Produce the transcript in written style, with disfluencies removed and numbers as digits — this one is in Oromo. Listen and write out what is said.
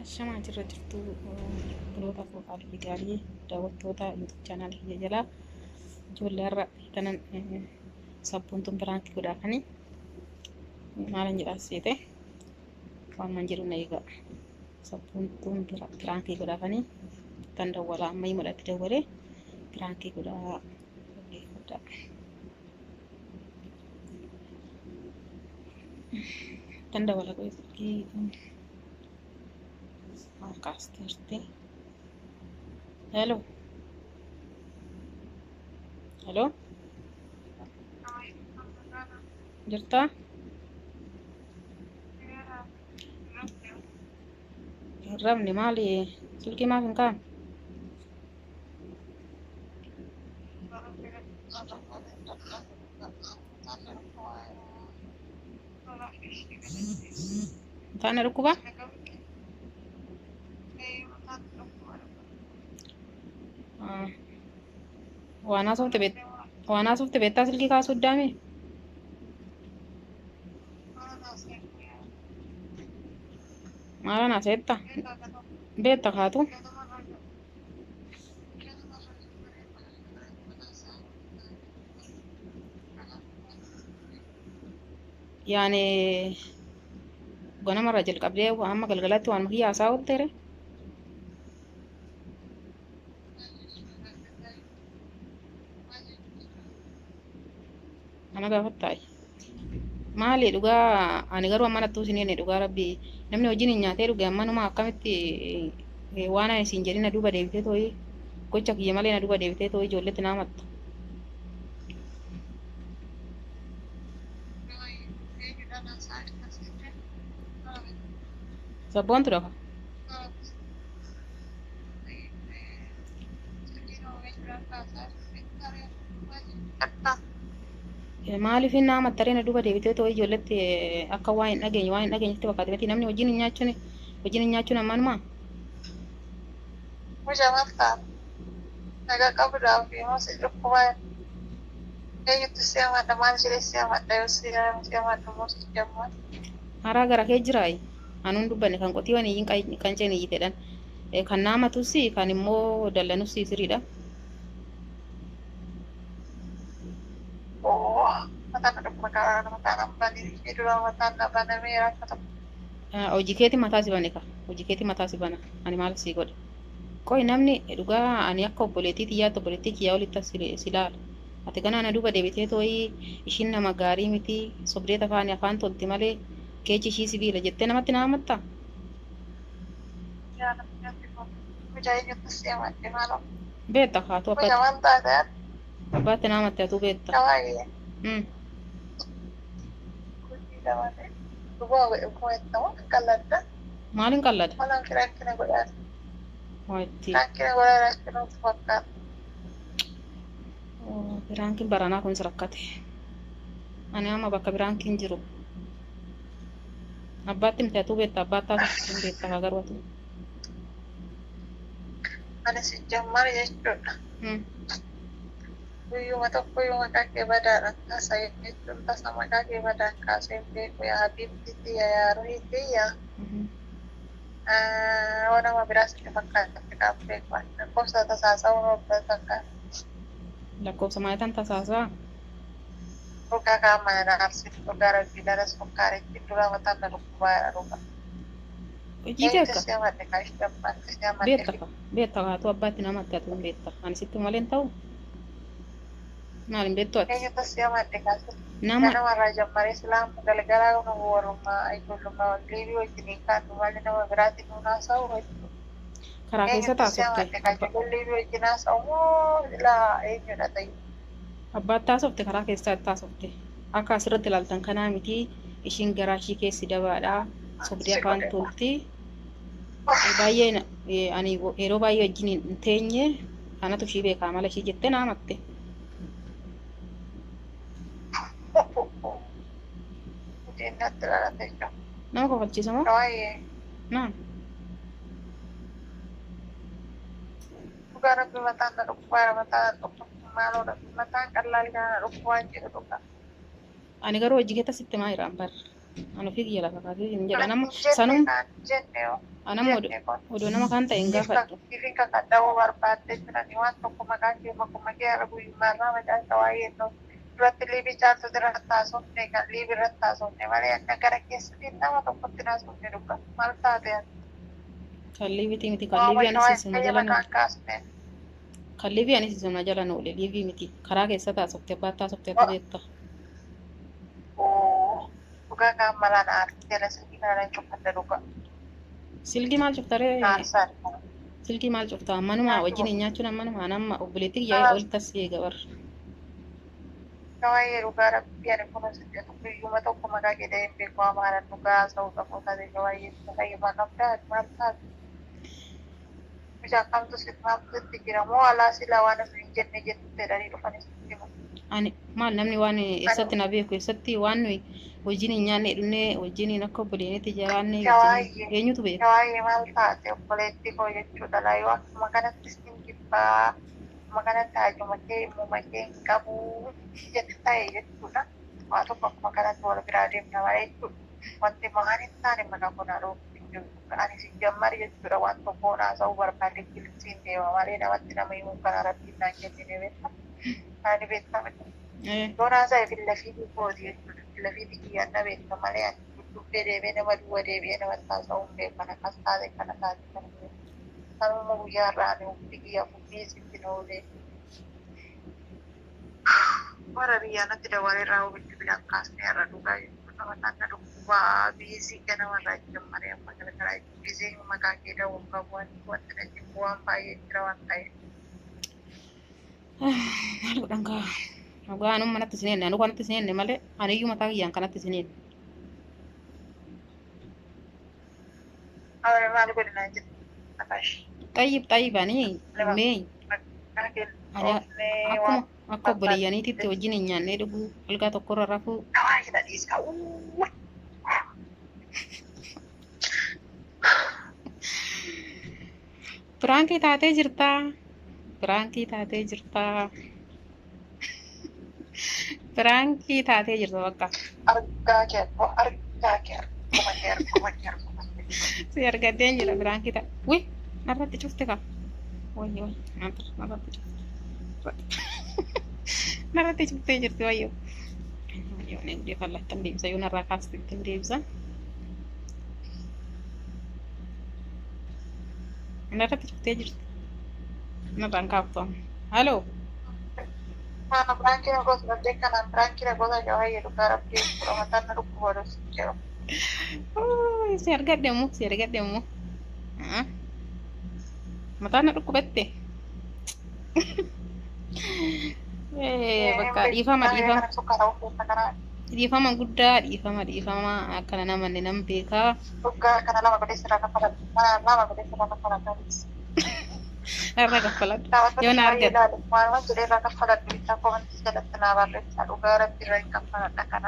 Ashamaa jirra jirtu obboloota koo qaalii gaarii daawwattoota YouTube chaanaalii kiyya jalaa ijoollee har'a tanan sabboontuun piraankii godhaafani maalan jedhaa seete waan man jedhu na eegaa sabboontuun piraankii godhaafani tan dawwalaa amma himadhaatti dawwalee piraankii godhaa dhaggeeffadhaa. Tan dawwala qoy silkii maal kaasteerti? Hello. Hello. Jirtaa? Hin rafne maali? Silkii maaf hin kaa'an? Mataan na dhukkuba? Waan haasofte beek waan haasofte beektaa silkii kaasuu iddaame? Maalaan haasa'etta? Beekta kaatu? Yaani ganamarraa jalqabdee hamma galgalaatti waanuma kiyya haasaa oolteere? Ana gaafattaayi. Maali dhugaa ani garuu amma nattuu isin jenne dhugaa rabbii namni hojiin hin nyaatee dhuge ammanuma akkamitti waan ani isin jedhin na duuba deebitee tooyi gocha kiyya malee na duuba deebitee tooyi ijoolletti naa matta. Sabboontu dhafa. Maaliif inni nama mattaree na duuba deebitee too ijoolletti akka waa hin dhageenye waa hin dhageenyetti fakkaate miti namni hojiin hin nyaachuun hojiin hin nyaachuun ammanumaa. Mucaa maal ta'a? Nagaa qabdaa ofii moo si dhukkubaa? Eenyutti si amadha? Maal jedhee si amadha? Yoo si amadhu moo si jammaa? Haraa gara kee jiraayi. Anuun dubbanne kan qotiiwwan iyyin qanceen iyyiteedhaan. Kan naamatus kan immoo dallanus siriidha. Mataan na dhukkuba karaa mataan ambalii dura mataan na banamee akka tokko. Hojii keeti mataa si bane ka. Hojii keeti mataa si bana. Ani maal si godhe? Qoy namni dhugaa ani akka obboleettii tiyyaatti obboleettii kiyyaa olitti si laala. Ati ganaa na duuba deebitee tooyi ishiin nama gaarii miti sobdee afaan afaan tolti malee keechi ishii sibiila jettee namatti naa amattaa? Yaa namni kun mucaa eenyutti si amadhe maaloo? Beekta kaatu Mucaa abbaatti maal taate? abbaatti naa amatte atuu beekta. Kawaayee. Gudii dabale. Dhuguma dhuguma itti qalladda. Maaliin qallada? Malaan rakkina godhaa. Waa itti. Rakkina godhaa rakkina fakkaata. Biraankiin baranaa kunis rakkate. Ani amma bakka biraankiin jiru. Abbaatti miti atuu beekta abbaatti haasoftu hin beekta haa garuu atuu. Ani si jammar jechuudha. Guyyuma tokko yoo maqaa kee badaadhaan taasa jechuun tasa maqaa kee badaan kaasee hin beeku yaa habiibti tiyya yaa ruhii tiyya. Waan nama biraa sitti fakkaatti qabu beeku. Lakkoofsa tasaasa'uu roobba fakkaata. Lakkoofsa maayitan tasaasaa? Dhugaa kaan mana na aarsitu dhugaa rabbii dhala sukkaaretti dura mataan na dhukkubaa dhugaa. Hojii kee Eenyutti akka? si amadde kaashi dammaatti si amadde Beekta ka beekta kaatu abbaatti namatti atuu hin beekta. Ani sitti malee hin ta'u. Maal hin beektu ati? Eenyutti si amadde kaashi Nama ganamarraa jammaree silaa galgalaa nu warrummaa ijoollummaa liibii wajjin kaannu malee nama biraatiin nuun haasa'u jechuudha. Karaa keessa Eenyutti si taasofte amadde kaashi liibii wajjin haasa'u moo silaa eenyudha ta'e? Abbaatti haasofte karaa keessaa itti haasofte. Akka asirratti ilaaltan kanaa miti ishiin garaa ishii keessi dabaadha. Sobdee Si afaan godhe. tolti. Baay'ee ani yeroo baay'ee wajjin hin teenye kanatu ishii beekaa mala ishii jettee naa amatte. Diinatti dhalate jechuudha. Nama kofalchiisa moo? Kawaayee. Naa. Dhugaa rabbi mataan na dhukkubaa mataan na dhukkubaa maaloo rabbi mataan qallaal kana na dhukkubaa jedhu dhugaa. Ani garuu hojii keessa sitti maa jiraan bar. Ani ofii kiyya lafa kaasee hin jedha. Nama Jenne sanum kaan jenne yoo. Anammoo odoo nama kaan ta'e hin gaafadhu. Ifin kakadhawoo barbaaddee jirani waan tokko maqaan kee makuma kee har'a guyyummaarraa macaafa waa'ee ta'u. Duratti liibii caaltu irratti haasofne kan liibii irratti haasofne malee akka gara keessatti nama tokkotti haasofne dhugaa maal taate ati? Kan liibiitii miti kan liibii anis isuma jala maqaan kaasne. Kan liibii anis isuma jala oole liibii miti karaa keessa taasofte abbaa taasofte ati beekta. Dhugaa kaan malaan aartii jala silkii kana cufadha dhugaa. Silkii maal cuftaree? Aarsaa. Silkii maal cuftaa? Ammanuma wajjin hin nyaachuun ammanuma anamma obboleettii kiyya ol tas eega barra. Waa'ee dhugaa rabbii ani kun hojjetu guyyuma tokko maqaa kee dhaheen beeku amaaran dhugaa haasa'uu qabu taate waa'ee fayyumaa qabdaa maal taate. Bishaan kamtu sitti jira moo alaa silaa waan osoo hin jenne jettu jedhanii dhufanis sitti himu. Ani maal namni waan eessatti na beeku eessatti waan nuyi wajjin hin nyaanne dhumne wajjin akka obboleenitti jiraanne eenyutu beeka. Waa'ee maal taate obboleettii koo jechuudha laayoo akkuma kanatti sin jibbaa akkuma kanatti haajuma kee himmuma kee hin qabu jettu ta'e jechuudha. Waa tokko akkuma kanatti wal biraa deemna malee jechuudha. Wanti maal hin taane mana kun haroo ani si jammar jechuudha waan tokkoon haasa'uu barbaade kilisiin deema malee namatti nama himuu kana rabbiin naan kennine beekta. Ani beekta miti. Yoon haasa'e fillafiitii kooti jechuudha. Fillafiitii kiyyaan na beekta malee ani duddubbee deemee nama duwwa deebi'ee namatti haasa'uu hin beeku. Kana akkas taate kana taate kana beeku. Kanuma guyyaa irraa ani mukti kiyya muktii sitti noolee. Warra biyyaa natti dabalee irraa bilbilaan kaasnee irra dhugaa jechuudha. Mataan na dhukkubaa biizii ganamarraa jammaree amma galgalaa biizii maqaa kee dha'uun qabu wanti na jibbu waan baay'ee jira waan ta'eef. Maal godhan kaa? Dhugaa anuu manatti isin enne anuu kanatti isin enne malee aniyyuu mataa kiyyaan kanatti isin enne. Awwa maal godhinaa jirti? Akaash. Xayyib xayyib ani mee Maqaa kee ani dhoofnee akkuma waan akka obboleeyyaniititti wajjin hin nyaannee dhuguu algaa tokkorra rafuu Hawaa jedha dhiisaa. Piraankii taatee jirtaa. Piraankii taatee jirtaa. Piraankii taatee jirta bakka. Argaa kee argaa kee arguma kee arguma kee arguma kee. Si argadheen jira piraankii taate. Wi narratti cufte kaa. Wayyo wayyo narratti cufte. Narratti cuftee jirti wayyo. Wayyo ni gudee fallattan deebisa yoo narraa kaaste ittiin deebisa. Narratti cuftee jirti. Narraan kaaftu amma. Haloo. Mana piraankii na gosa dhabdee kanaan piraankii na gosa jawaa jedhu gara rabbii jechuudha. Mataan na dhukkuba dhufsi jedhu. Si argadhe immoo si argadhe immoo. Mataan na dhukkubatte. Bakka dhiifama dhiifama. Dhiifama guddaa dhiifama dhiifama akkana namanne nan beekaa. Dhugaa kana lama godhee sirraa kaffaladhu. Kana lama godhee sirraa kaffaladhu. Irra kaffaladhu. Yoo na argatte. Waan jedhee irraa kaffaladhu. Bitaa koomantii jalatti naa barreessaa. Dhugaa rabbi irraa hin kaffaladha kana.